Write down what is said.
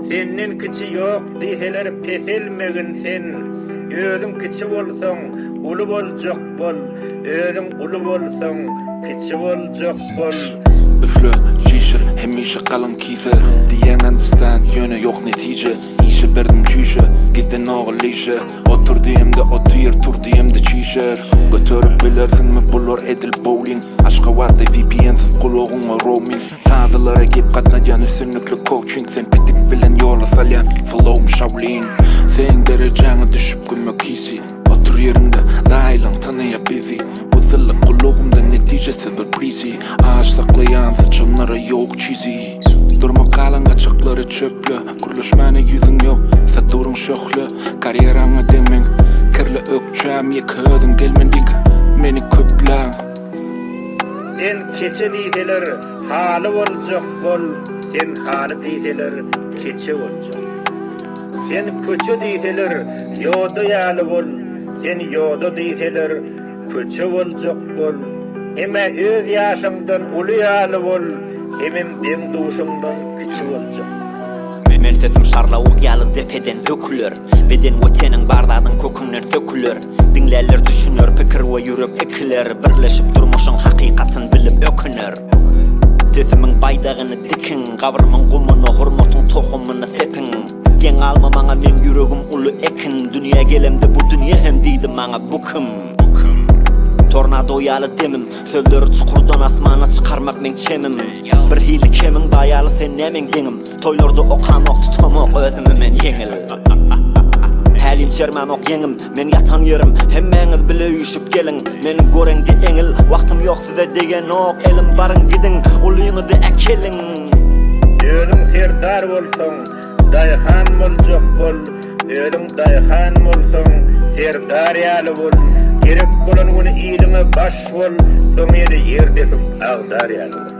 Senden kiçi ýok diýseler peselmegin sen, Özüň kiçi bolsaň, uly boljak bol, Özüň uly bolsaň, kiçi boljak bol. Üfle, çişir, hemişe galyň kise Diýýäň understand, ýöne ýok netije Işe berdim çüýşe, gidenok ol işe Otur diýemde otyr, tur diýemde çişer Göterip bilersiňmi bular edil bowling Aşgabatda VPN-siz gulagyňa roaming Tazylara gep gatnadýan üstünlikli coaching Sen pitik bilen ýola salýan flowum Shaolin Seň derejäňe düşüp gümmek easy Otur ýeriňde, daýylaň tanaýa bizi Wyzylly gulagymda netijesiz bir breezy Aç saklaýan syçanlara ýok çizi Durma galan gaçaklary çöple Gürleşmäne ýüzüň ýok, saduryň şöhle Karýeraňa degmeň, kirli ökjäm Ýeke özüň gelmen diňe meni köpläň. Sen keçe diýseler haly boljak bol, sen haly diýseler keçe boljak. Sen köçe diýseler ýoda ýaly bol, sen ýoda diýseler Köçe boljak bol. Hem-ä öz ýaşyňdan uly ýaly bol, hemem deň-duşuňdan kiçi boljak. Men sesim şarlawuk ýaly depeden döküler Beden we teniň bar zadyň kökünden söküler Diňlänler düşüner pikir we ýürek ekiler Birleşip durmuşyň hakykatyn bilip öküner Sesimiň baýdagyny dikiň Gabrymyň gumuna hormatyň tohumyny sepiň Geň galma maňa meň ýüregim uly ekin Dünýä gelemde bu dünýe hem diýdi maňa bu kim Tornado ýaly demim Sözleri çukurdan asmana çykarmak meň çemim Bir hili kemiň bar ýaly sen nä meň deňim Toýlarda okamok tutamok özümi men ýeňil Hälim çermämok ýeňim Men ýatan ýerim Hemmäňiz bile üýşüp geliň Meni göreňde eňil Wagtym ýok size degenok Elim baryň gidiň Ulyňyzy äkeliň. Özüň serdar bolsaň, daýhan boljak bol, Özüň daýhan bolsaň, serdar ýaly bol, Gerek bolan güni iliňe baş bol, Soň ýene ýer depip agdar ýaly bol.